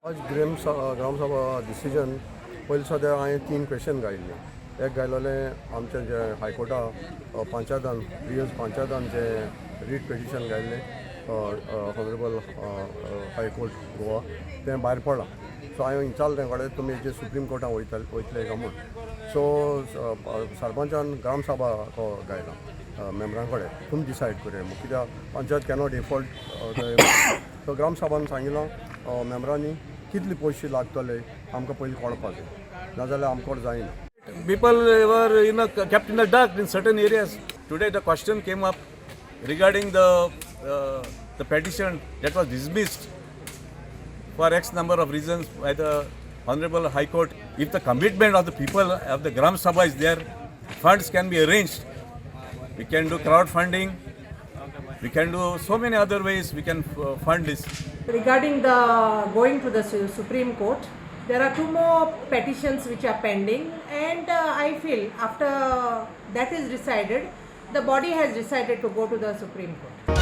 आज ग्रामसभा डिसिजन पयलीं सद्या हांवें तीन क्वेश्चन घायिल्ले. एक घायलोलें आमचें जें हायकोर्टा पंचायतान प्रिवियस पंचायतान जें रीट पिटिशन घायिल्लें ऑनरेबल हायकोर्ट गोवा, तें भायर पडलां. सो हांवें विचारलें तें कडेन, तुमी जे सुप्रीम कोर्टान वयतले वयतले काय म्हूण. सो सरपंचान ग्रामसभा घायला मेम्बरां कडेन, तुमी डिसायड करुया म्हूण, कित्याक पंचायत कॅनॉट एफोर्ड. सो ग्रामसभान सांगिलां मेम्बरांनी, कितले पयशे लागतले आमकां पयलीं कळपा जाय, नाजाल्यार आमकां जायना. People were kept in the dark in certain areas. Today the question came up regarding the petition that was dismissed for X number of reasons by the Honorable High Court. If the commitment of the people of the Gram Sabha is there, funds can be arranged. We can do crowdfunding. We can do so many other ways we can fund this. Regarding the going to the Supreme Court, there are two more petitions which are pending, and I feel after that is decided, the body has decided to go to the Supreme Court.